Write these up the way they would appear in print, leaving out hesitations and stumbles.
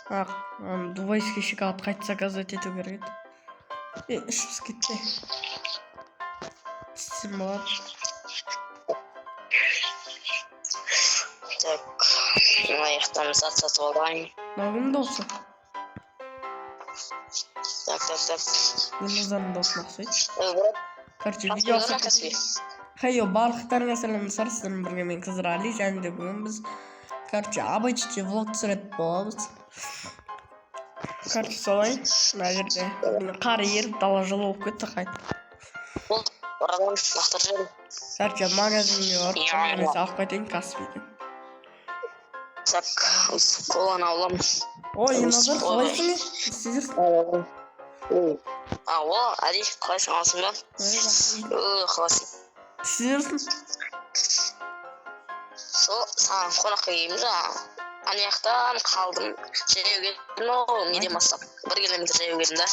Ақ, дубайский шоколад қайта заказывать ету керек еді. Е, ішіміз кетті. Істесем болады. Так, мына жақтан зат сатып алайын. Мынау кімнің дауысы? Так, так, так. Ерназардың дауысына ұқсайды. Эй, брат, Короче, Каспий видео бар ма, Каспий? Хайо, барлықтарыңа сәлем, достар, сіздермен бірге мен Қызыр Али, және де бүгін біз, короче, обычный влог түсіретін боламыз. Короче, солай, мына жерде қар еріп, дала жылы болып кетті қайта. Болды, братан, лақтырып жібердім. Короче, магазинге барып, Иә. нәрсе алып қайтайын Каспийден. Так, осы коланы аламын. Ой, Ерназар, қалайсың? Не істеп жүрсің? А, о, Али, қалайсың, аласың ба? Ө, қалайсың? Не істеп жүрсің? Сол, саған қонаққа келгенмін жаңа. Ана жақтан қалдым. Жаяу келдім ғой, неден бастап. 1 километр жаяу келдім да.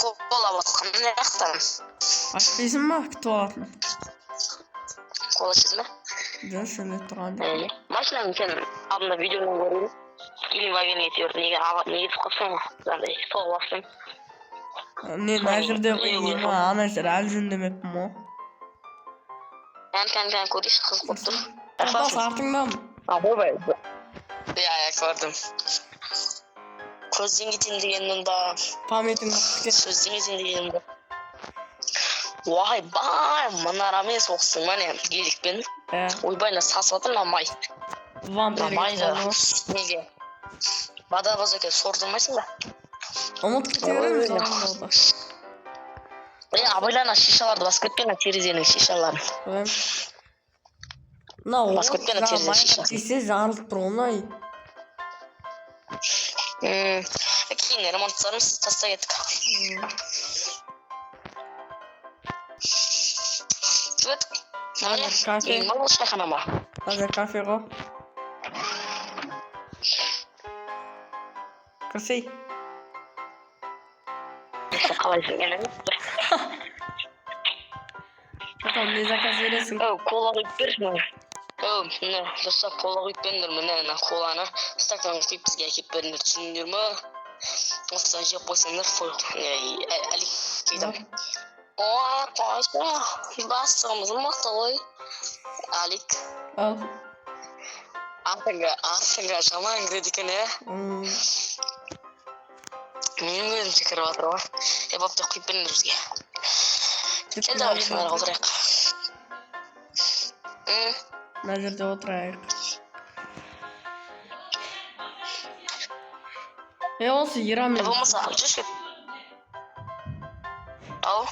Кола алып жатқан мына жақтан. Айтпайсың ба, күтіп алатын? Кола ішесің ба? Жоқ, шөлдеп тұрған жоқ. Машинаның сен алдында видеодан көрдім. Гелендвагенге теуіп, неге неге түсіп қалыпсың ғой? Жаңағыдай соғып алыпсың. Не, мына жерде ғой, ема, ана жер әлі жөндемеппін ғой. Кән, кән, кән, көрейінші, қызық болып тұр. Бас артыңдамын. А, ойбай. Иә, иә, көрдім. Көзден кетейін дегенмін ба? Памятің мықты екен. Сөзден кетейін дегенмін ба? Ойбай, мұнара емес оқысың ба не, геликпен. Ә, Ойбай, мына сасып жатыр мына май. Мына вампирге майды түсіп. Неге? Водовоз екен, сордырмайсың ба? Ұмытып кете береміз алдында. Е, абайла, ана шишаларды басып кетпе, ана терезенің шишаларын. Мына Басып кетпе, ана терезе шишасын. Тисе жарылып тұр ғой мына. Кейін ремонт жасармыз, таста кеттік. Жігіт, мына не? Кафе. Үй ма бұл, шайхана ма? Қазір кафе ғой. Кірсей. Қалайсың, ене? Потом не заказ бересің? Оу, кола құйып берші маған. Оу, міне, дұрыстап кола құйып беріңдер, міне, мына коланы стаканға құйып бізге әкеліп беріңдер, түсіндіңдер ма? Осыдан жеп қойсаңдар, фой, әлі айтамын. Ой, қойшы, бастығымыз мықты ғой. Алик, Ал. артыңа жаман кіреді екен, ә? Менің өзім секіріп жатыр ғой. Е, бопты, құйып беріңдер бізге. Кел, давай, мынаға отырайық. Мына жерде отырайық. Е, осы Ира мен Болмаса, жүрші. Ау,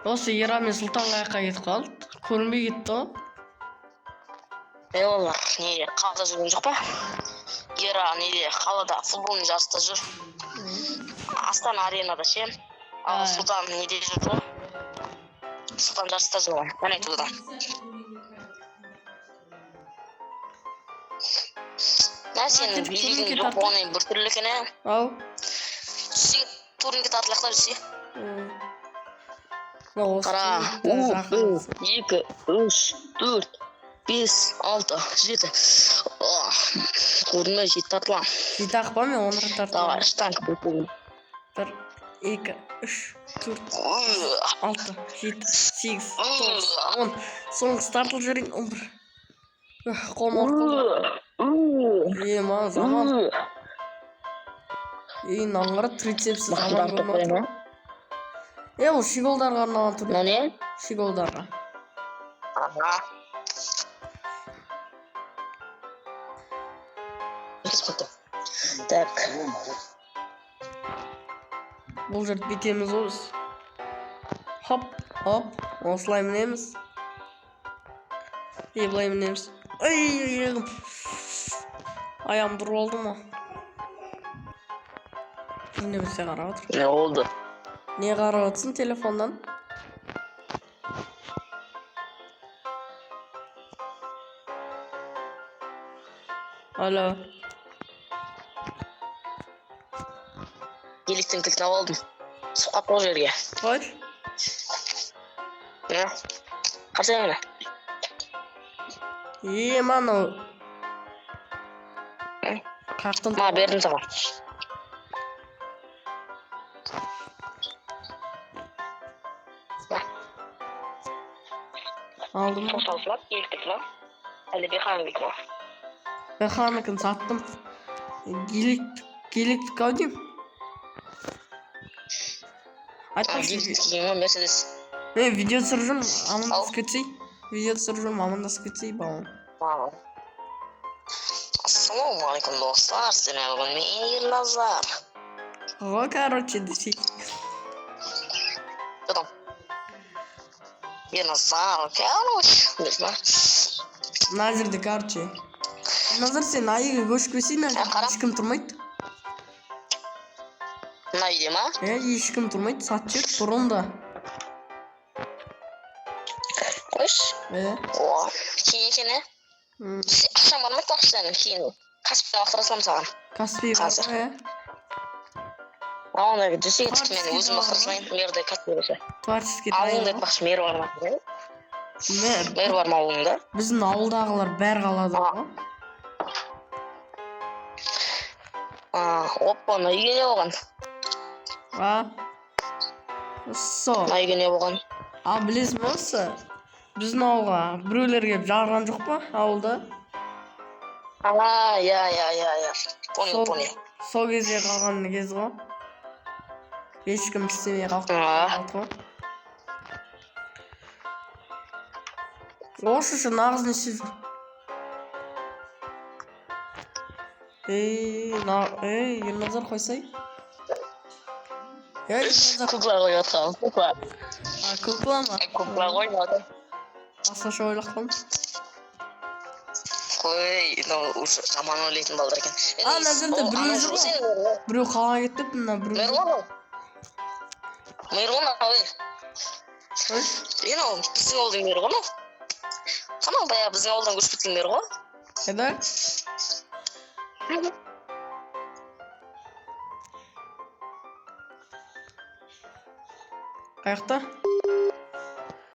осы Ира мен Сұлтан қай жаққа кетіп қалды? Көрінбей кетті ғой. Е, олар не, қалада жүрген жоқ па? Гера неде, қалада футбольный жарыста жүр. Астана аренада ше. Ал А. Сұлтан неде жүр ғой? Сұлтан жарыста жүр ғой. Мен айтып отырмын. Мә, сенің Кетіп билігің турникке жоқ тартып. болғаннан кейін біртүрлі екен, ә? Ау. Жүрсең, турникке тартылайық та, жүрсе. Мына осы Қара. турникті жақын. 2, 3, 4, 5, 6, 7. Көрдің бе, жеті тартыламын. Жеті ақ па, мен 10 рет Давай, тартыламын. штанга қойып. 1, 2, 3, 4, 6, 7, 8, 9, 10. Соңғысы тартылып жіберейін, 11. Үх, қолым ауырып қалды. Е, маған заман. Ей, мынаны қара, трицепсі заман көрініп отыр. Е, ол щеголдарға арналған турник. Мынау не? Щеголдарға. Ага. Так. Бұл жерді бүйтеміз ғой біз. Хоп, хоп, осылай мінеміз. Е, былай мінеміз. Ай, аяғым. Аяғым бұрып алды ма? Не нәрсе қарап отыр? Не болды? Не қарап отырсың телефоннан? Алло. Геликтің кілтін алып алдым. Түсіп қалыпты ғой жерге. Қой. Міне. Қарасай міне. Е, мынау. Қаяқтан? Ма, бердім саған. Алдым. 96 ма, геліктікі ма, әлде беханікі ма? Беханікін саттым. Гелик, геликтікі ау деймін. Айтпақшы, Геліктікі ма, мерседес? Мен видео түсіріп жүрмін, амандасып кетсей. Видео түсіріп жүрмін, амандасып кетсей, балам. Ассалаумағалейкум, достар, сіздермен бүгін мен, Ерназар. Ғой, короче, десей. Что там? Ерназар, короче, не знаю. Мына жерде, короче. Назар, сен айға көшіп келсең, мына жерде Қара. ешкім тұрмайды. Мына үйде ма? Е, ешкім тұрмайды, сатып жібер бұрын да. Қойшы. Е. О, кейін екен, е? Ақшам бар ма, айтпақшы, сенің кейін? Каспийден лақтыра саламын саған. Каспий бар Қазір. ғой, е. А, онда төсек етіп мен Творческий өзім бар лақтыра ма? салайын. Мерді Каспий болса. Творческий Ауылыңда, дайын. айтпақшы, мэр бар ма? Мэр. Мэр бар ма ауылыңда? Біздің ауылдағылар бәрі қалады ғой. А, опа, мына үйге не болған? А? Со. Мына үйге не болған? А, білесің бе осы? Біздің ауылға біреулер келіп жарған жоқ па ауылда? А, иә, иә, иә, иә. Понял, Сол, понял. сол кезде қалған кез ғой. Ешкім істемей қалып А. қалды ғой. Осы нағыз не істеп жүр? Ей, на, ей, Ерназар, қойсай. Ей, Ерназар, Кукла қойып жатқан, кукла. а, кукла ма? Кукла қойып жатыр. Басқаша ойлап қалдым. Қой, мынау уже жаман ойлайтын балдар екен. А, мына жерде Ол, біреу ана жүр ғой. сен мэр ғой. Біреу қалаға кетті, мына біреу. Мэр ғой анау. Мэр ғой анау, ей. Ой, Е, мынау біздің ауылдың мэрі ғой мынау. Анау баяғы біздің ауылдан көшіп кеткен мэр ғой. Қайда? Қаяқта?